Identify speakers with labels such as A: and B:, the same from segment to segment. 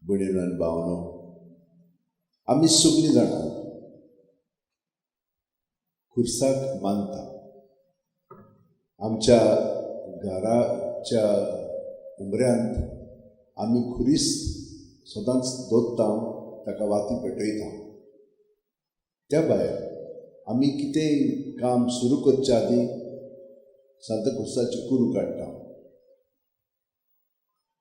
A: भयणीनो आनी भावनो, आमी सगळीं जाणां खुर्साक मानता. आमच्या घराच्या उमऱ्यांत आमी खुरीस सदांच दवरता, ताका वाती पेटयता. त्या भायर आमी कितेंय काम सुरू करच्या आदीं सांता खुर्साची कुरू काडटा.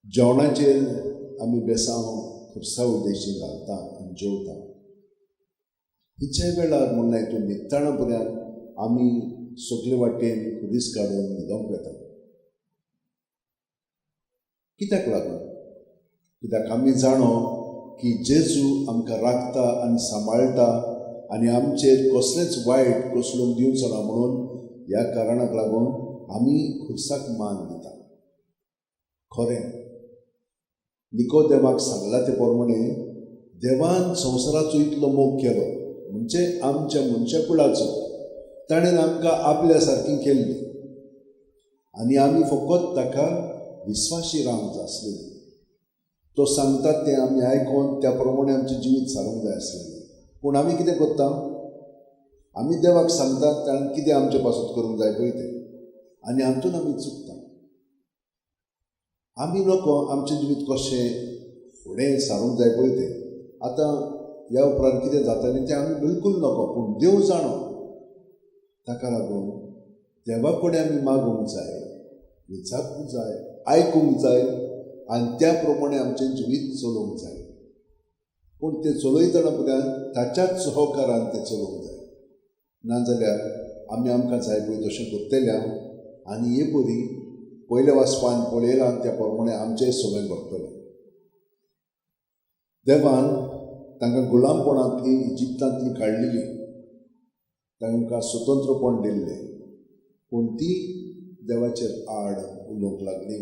A: जेवणाचेर आमी बेसांव खुर्सा उद्देशीन घालता आनी जेवता. हिच्या वेळार म्हणल्यार हितून न्हिदतना पर्यंत आमी सगळे वाटेन खुरीस काडून न्हिदोंक वेता. कित्याक लागून? कित्याक आमी जाणो की जेजू आमकां राखता आनी सांबाळटा आनी आमचेर कसलेंच वायट कोसळूंक दिवचो ना म्हणून ह्या कारणाक लागून आमी खुर्साक मान दिता. खरें निकोदेमाक सांगला ते प्रमाणे देवान संवसाराचो इतलो मोग केलो, म्हणजे आमच्या मनशाकुळाचो, ताणें आमकां आपल्या सारकी केल्ली आनी आमी फकत ताका विस्वाशी रावंक जाय आसलेली. तो सांगता तें आमी आयकोन त्या प्रमाणे आमचें जिवीत सारूंक जाय आसलेलें. पूण आमी कितें करता? आमी देवाक सांगतात ताणें कितें आमचे पासत करूंक जाय पळय तें, आनी हातून आमी चुकता. आमी नको आमचें जिवीत कशें फुडें सारूंक जाय पळय तें, आतां ह्या उपरांत कितें जातलें तें आमी बिलकूल नको, पूण देव जाणो. ताका लागून देवा कडेन आमी मागूंक जाय, विचारूंक जाय, आयकूंक जाय आनी त्या प्रमाणे आमचें जिवीत चलोवंक जाय. पूण तें चलयतना पळय ताच्याच सहकारान तें चलोवंक जाय, नाजाल्यार आमी आमकां जाय पळय तशें करतले आनी हे परी पयल्या वाचपान पळयलां त्या प्रमाणे आमचें सगळें घडटलें. देवान तांकां गुलामपणांतली इजिप्तांतली काडलेली, तांकां स्वतंत्रपण दिल्लें, पूण ती देवाचेर आड उलोवंक लागली.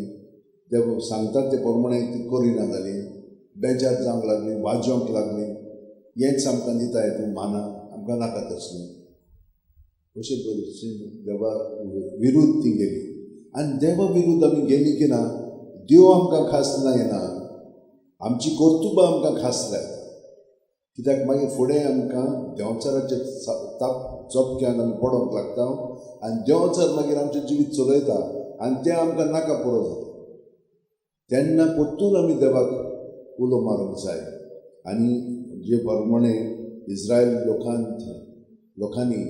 A: देव सांगतात ते प्रमाणे ती करिना जाली, बेजार जावंक लागली, वाजोवंक लागली. हेंच आमकां दिताय तूं माना, आमकां नाका तसली, अशें करून देवा विरुद्ध ती गेली. आनी देवा विरुद्ध आमी गेली की ना, देव आमकां खास लायना, आमची कर्तुबां आमकां खास लायता. कित्याक मागीर फुडें आमकां देंवचाराचे ताप चपक्यान आमी पडोंक लागता आनी देंवचार मागीर आमचें जिवीत चलयता आनी तें आमकां नाका पुरो जाता. तेन्ना परतून आमी देवाक उलो मारूंक जाय. आनी जे प्रमाणे इस्रायल लोकांनी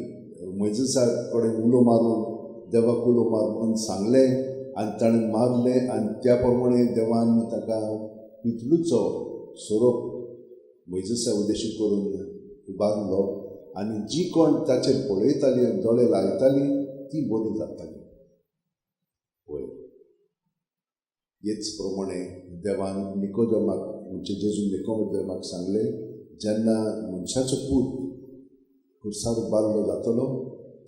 A: मोयजेसा कडेन उलो मारून देवाक उलो मार म्हणून सांगलें आनी ताणें मारलें आनी त्या प्रमाणे देवान ताका पितळूचो सोरोप मोयजेसा उद्देशी करून उबारलो आनी जी कोण ताचेर पळयताली आनी दोळे लायताली ती बरी जाताली. पळय हेच प्रमाणे देवान निकोदेमाक, म्हणजे जेजून निकोदेमाक सांगलें, जेन्ना मनशाचो पूत खुर्सार उबारलो जातलो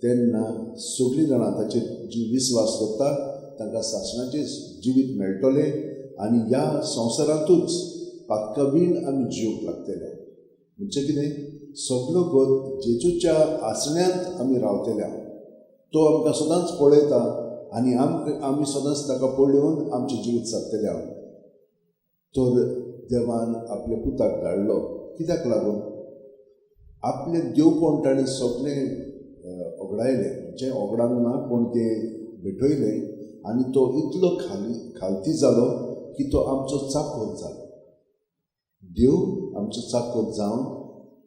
A: तेन्ना सगळीं जाणां ताचेर जी विस्वास दवरता तांकां सासणाचें जिवीत मेळटलें आनी ह्या संवसारांतूच पातकावीण आमी जिवंक लागतले. म्हणजे कितें, सगलो गत जेजूच्या आसण्यांत आमी रावतले. तो आमकां सदांच पळयता आनी आमी सदांच ताका पळोवन आमचें जिवीत सारतले. तर देवान आपल्या पुताक धाडलो कित्याक लागून? आपलें देवपण ताणें सगळें ओगडायलें, म्हणजे ओगडांक ना पूण तें भेटयलें आनी तो इतलो खालती जालो की तो आमचो चाकर जालो. देव आमचो चाकर जावन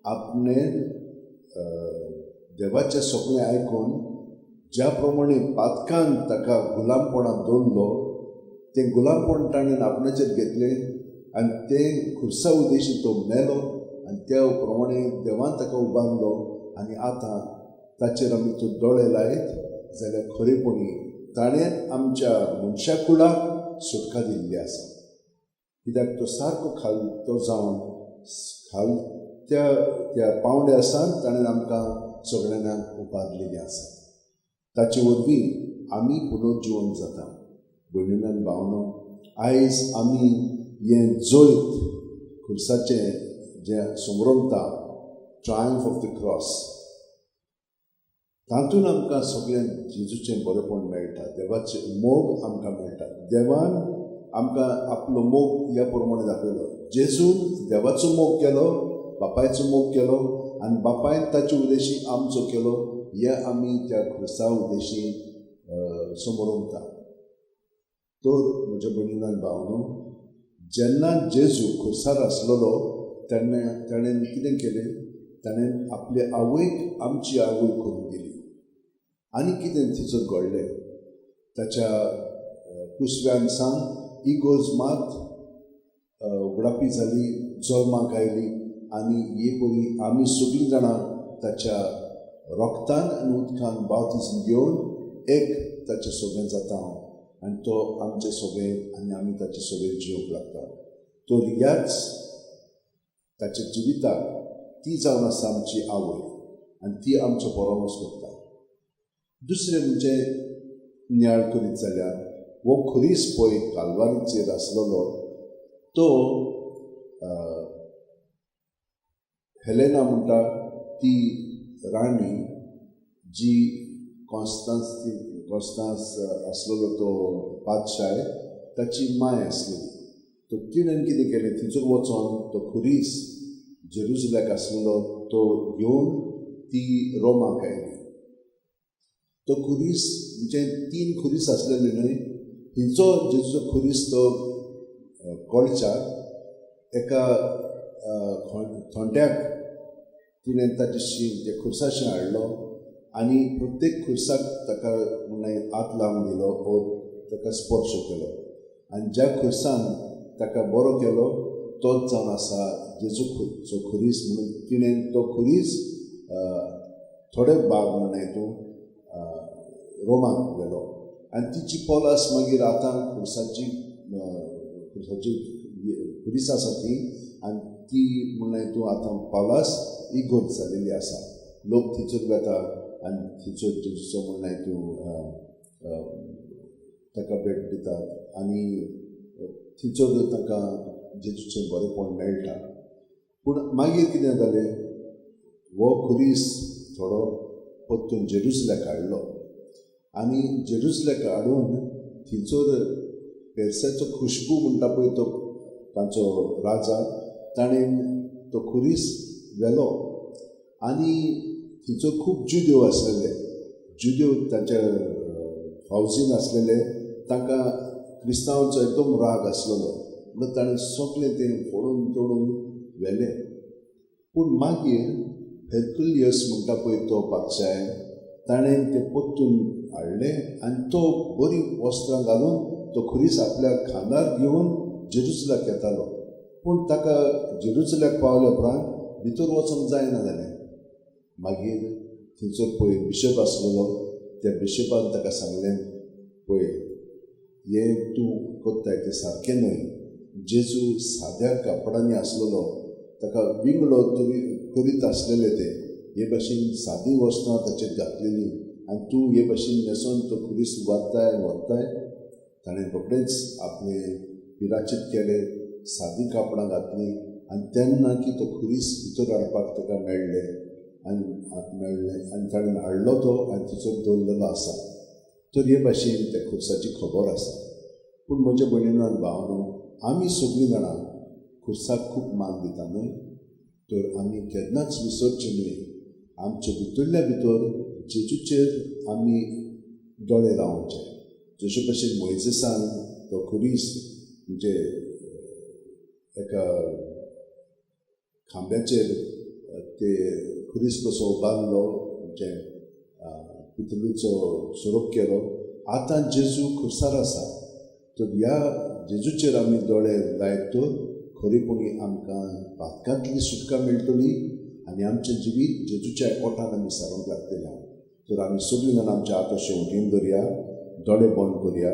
A: आपणें देवाचें सगळें आयकून ज्या प्रमाणे पातकान ताका गुलामपणांत दवरलो तें गुलामपण ताणें आपणाचेर घेतलें आनी तें खुर्सा उद्देशी तो मेलो आनी त्या प्रमाणे देवान ताका उबारलो आनी आतां ताचेर आमी तो दोळे लायत जाल्यार खरेपणी ताणें आमच्या मनशाकुळाक सुटका दिल्ली आसा. कित्याक तो सारको खालतो जावन खालत्या त्या पावंड्या आसान ताणें आमकां सगळ्यांक उबारलेली आसा. ताचे वरवीं आमी पुनर्जिवन जाता. भयणीन आनी भावनो, आयज आमी हें जैत खुर्साचें जें समरमता, ट्रायम्फ ऑफ the cross, तातूंत आमकां सगळें जेजूचें बरेपण मेळटा, देवाचें मोग आमकां मेळटा. देवान आमकां आपलो मोग ह्या प्रमाणे दाखयलो. जेजून देवाचो मोग केलो, बापायचो मोग केलो आनी बापायन ताचे उद्देशी आमचो केलो. हे आमी त्या खुर्सा उद्देशी समोर उरता. तर म्हज्या भयणीन आनी भावनो, जेन्ना जेजू खुर्सार आसलेलो तेन्ना ताणें कितें केलें? ताणें आपले आवयक आमची आवय करून दिली. आनी कितें थंयसर घडलें? ताच्या कुसव्यान सावन इगोर्ज मात उगडापी जाली, जल्माक आयली आनी हे परी आमी सगळीं जाणां ताच्या रोगतान आनी उदकान बावतीज्म घेवन एक ताचे सोबें जाता आनी तो आमचे सोबें आनी आमी ताचे सोबें जिवंक लागता. तर ह्याच ताच्या जिविताक ती जावन आसा आमची आवय आनी ती आमचो परामर्श करता. दुसरें म्हणजे नियाळ करीत जाल्यार हो खुरीस पळय कालवारीचेर आसलेलो तो हेलेना म्हणटा ती राणी जी कॉन्स्तांस आसलेलो तो पातशाय ताची माय आसलेली. तर तिणें कितें केलें? थंयसर वचोन तो खुरीस जेरुजल्याक आसलेलो तो घेवन ती रोमाक आयली. तो खुरीस म्हणजे 3 खुरीस आसलेले न्हय, हिंचो जेजूचो खुरीस तो कळच्याक एका थोंट्याक तिणें ताचे शीं ते खुर्साशें हाडलो आनी प्रत्येक खुर्साक ताका म्हणल्यार हात लावन दिलो वो ताका स्पर्श केलो आनी ज्या खुर्सान ताका बरो केलो तोच जावन आसा जेजूचो खुरीस. म्हणून तिणें तो खुरीस थोडे भाग म्हणल्यार तूं रोमाक व्हेलो आनी तिची पोलास मागीर आतां खुर्साची खुरीस आसा ती आनी ती म्हणल्यार तूं आतां पावलास इगोर्ज जालेली आसा. लोक थंयसर वेता आनी थंयसर जेजूचो म्हणल्यार तूं ताका भेट दितात आनी थंयसर तांकां जेजूचें बरेंपण मेळटा. पूण मागीर कितें जालें? हो खुरीस थोडो परतून जेरुजल्याक हाडलो आनी जेरुजल्याक हाडून थंयसर पेरसाचो खुशबू म्हणटा पळय तो तांचो राजा, ताणें तो खुरीस व्हेलो आनी थंयसर खूब जुदेव आसलेले, जुदेव तांच्या फावजीन आसलेले, तांकां क्रिस्तांवांचो एकदम राग आसलेलो म्हणून ताणें सगळें तें फोडून तोडून व्हेलें. पूण मागीर हेरकुलियस म्हणटा पळय तो पातशाय, ताणें तें परतून हाडलें आनी तो बरीं वस्त्रां घालून तो खुरीस आपल्या खांदार घेवन जेरुजल्याक येतालो. पूण ताका जेरुजल्याक पावल्या उपरांत भितर वचूंक जायना जालें. मागीर थंयसर पळय बिशप आसलेलो, त्या बिशपान ताका सांगलें, पळय हें तूं करताय तें सारकें न्हय. जेजू साद्या कापडांनी आसलेलो, ताका विंगडो तरी करीत आसलेले ते हे भाशेन सादी वस्त्रां ताचेर घातलेली आनी तूं हे भाशेन न्हेसोन तो खुरीस उबारताय व्हरताय. ताणें रोखडेंच आपलें पिराचीत केलें, सादीं कापडां घातलीं आनी तेन्ना की तो खुरीस भितर हाडपाक ताका मेळ्ळें आनी ताणें हाडलो तो आनी थंयसर दवरलेलो आसा. तर हे भाशेन त्या खुर्साची खबर आसा. पूण म्हज्या भयणीनो आनी भावानो, आमी सगळीं जाणां खुर्साक खूब मान दिता न्हय, तर आमी केन्नाच विसरचें न्हय. आमचे भितरल्या भितर जेजूचेर आमी दोळे लावचे. जशे भशेन मोयजेसान तो खुरीस म्हणजे एका खांब्याचेर ते खुरीस कसो उबारलो, म्हणजे पितुलीचो सोरोप केलो, आतां जेजू खुर्सार आसा. तर ह्या जेजूचेर आमी दोळे लायत तर खरेपणी आमकां पातकांतली सुटका मेळटली आनी आमचें जिवीत जेजूच्या एकवटान आमी सारूंक लागतलें. तर आमी सगळीं जाणां आमच्या हात अशें उठीन धरया, दोळे बंद करया.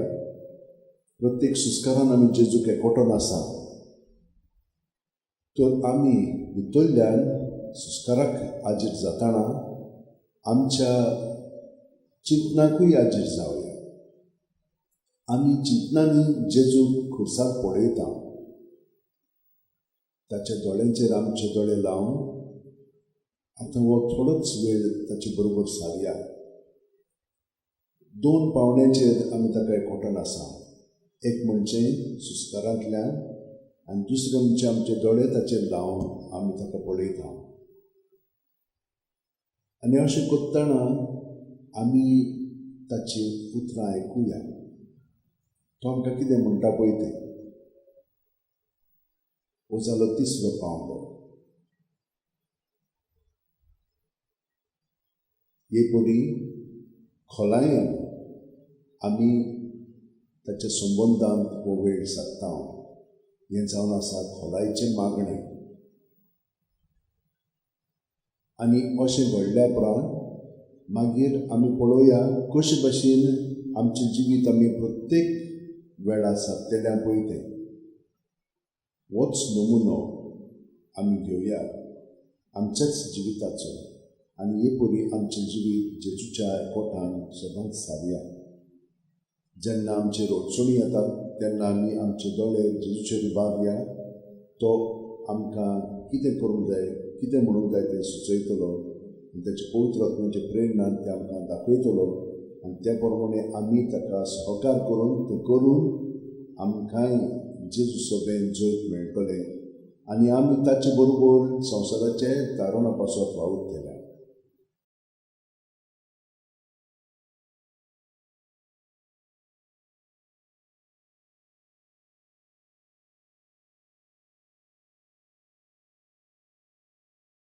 A: प्रत्येक सुस्कारान आमी जेजूक एकवटोन आसा तर आमी भितरल्यान सुस्काराक आजीर जाताना आमच्या चिंतनाकूय आजीर जावया. आमी चिंतनांनी जेजूक खुर्सार पळयता, ताच्या दोळ्यांचेर आमचे दोळे लावन आतां हो थोडोच वेळ ताचे बरोबर सारया. 2 पावण्याचेर आमी ताका एकवटन आसा. एक म्हणजे सुस्कारांतल्यान आनी दुसरें म्हणजे आमचे दोळे ताचेर लावन आमी ताका पळयता. आनी अशें करतना आमी ताची उतरां आयकुया, तो आमकां कितें म्हणटा पळय तें. हो जालो तिसरो पांवडो. हे परी खोलायेन आमी ताच्या संबंदांत हो वेळ सारता. हें जावन आसा खोलायेचें मागणें. आनी अशें घडल्या उपरांत मागीर आमी पळोवया कशे भशेन आमचें जिवीत आमी प्रत्येक वेळार सारतल्या पळय तें. होच नमुनो आमी घेवया आमच्याच जिविताचो आनी हे परी आमचें जिवीत जेजूच्या कोटान सदांच सारया. जेन्ना आमचेर अडचणी येतात तेन्ना आमी आमचे दोळे जेजूचेर उबारया. तो आमकां कितें करूंक जाय, कितें म्हणूंक जाय तें सुचयतलो आनी ताचे पवित्र आत्म्याचे प्रेरणान तें आमकां दाखयतलो आनी त्या प्रमाणे आमी ताका सहकार करून तें करून आमकांय जेजू सोबेन जैत मेळटलें आनी आमी ताचे बरोबर संवसाराचे तारुणा पासत वावुरतले.